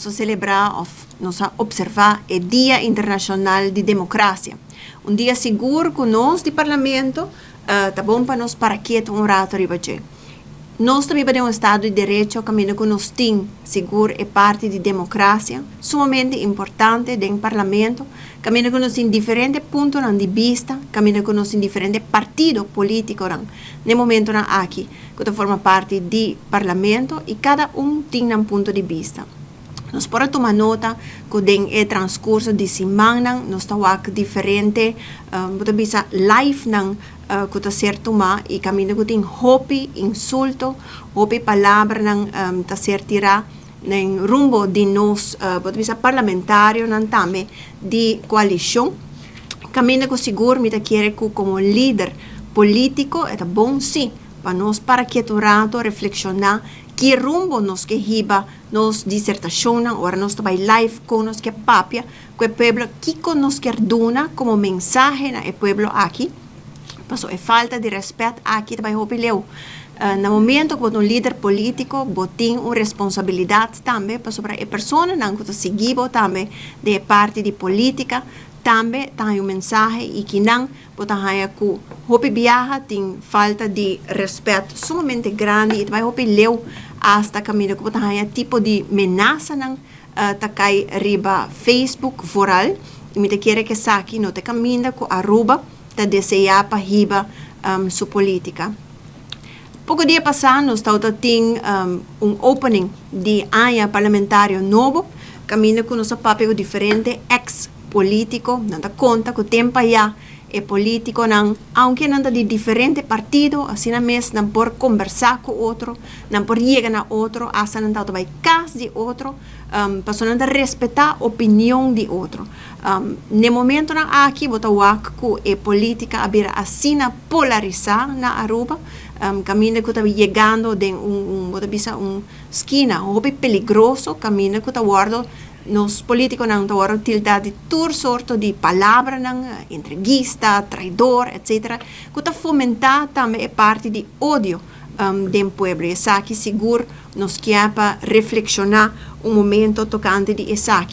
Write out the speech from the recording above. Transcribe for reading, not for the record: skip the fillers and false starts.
nos a selebrá òf nos a opservá e Dia Internashonal di Demokrasia. Un dia sigur ku nos di Parlamento ta bon pa nos para ketu un rato riba dje. Nos ta biba den un estado di derecho kaminda ku nos tin sigur e parti di demokrasia sumamente importante den Parlamento, kaminda ku nos tin diferente puntonan di bista, kaminda ku nos tin diferente partido politikonan n'e momentonan aki ku ta forma parti di Parlamento i kada un tin nan punto di bista. Nos por a tuma nota ku den e transkurso di simannan nos ta wak diferente, bo ta bisa livenan ku ta ser tumá i kaminda ku tin hopi insulto, hopi palabranan ta ser tirá den rumbo di nos, bo ta bisa parlamentarionan tambe di koalishon. Kaminda ku sigur mi ta kere ku komo lider polítiko e ta bon sí pa nos para ketu un rato reflekshoná ki rumbo nos ke hiba nos disertashonnan, ora nos ta bai live kon nos ke papia ku e pueblo, kiko nos kier duna komo mensahe na e pueblo aki, paso e falta di rèspèt aki ta bai hopi leu. Na momento ku bo ta un lider polítiko bo tin un responsabilidat tambe pasobra e personanan ku ta sigui bo tambe den e parti di polítika tambe ta haña un mensahe i kinan bo ta haña ku hopi biaha tin falta di rèspèt sumamente grandi i ta bai hopi leu asta kaminda ku bo ta haña tipo di menasanan ta kai riba Facebook vooral i mi ta kere ku esaki no ta e kaminda ku Aruba ta deseá pa hiba su polítika. Poko dia pasá nos tabata tin un opening di aña parlamentario nobo kaminda ku nos a papia ku diferente eks polítiko. Nan ta konta ku tempu ayá e polítikonan, aunke nan ta di diferente partido, asina mes nan por kombersá ku otro, nan por yega na otro, asta nan tabata bai kas di otro, pasobra nan ta respetá opinion di otro. N'e momentonan aki bo ta wak ku e polítika a bira asina polarisá na Aruba, kaminda ku ta yegando den un, bo ta bisa un skina hopi peligroso, kaminda ku ta wòrdu nos polítikonan ta wòrdu tildá di tur sorto di palabranan, entreguista, traidor, etcetera, ku ta fomentá tambe e parti di odio den pueblo. I esaki sigur nos kier pa reflekshoná un momento tokante di esaki.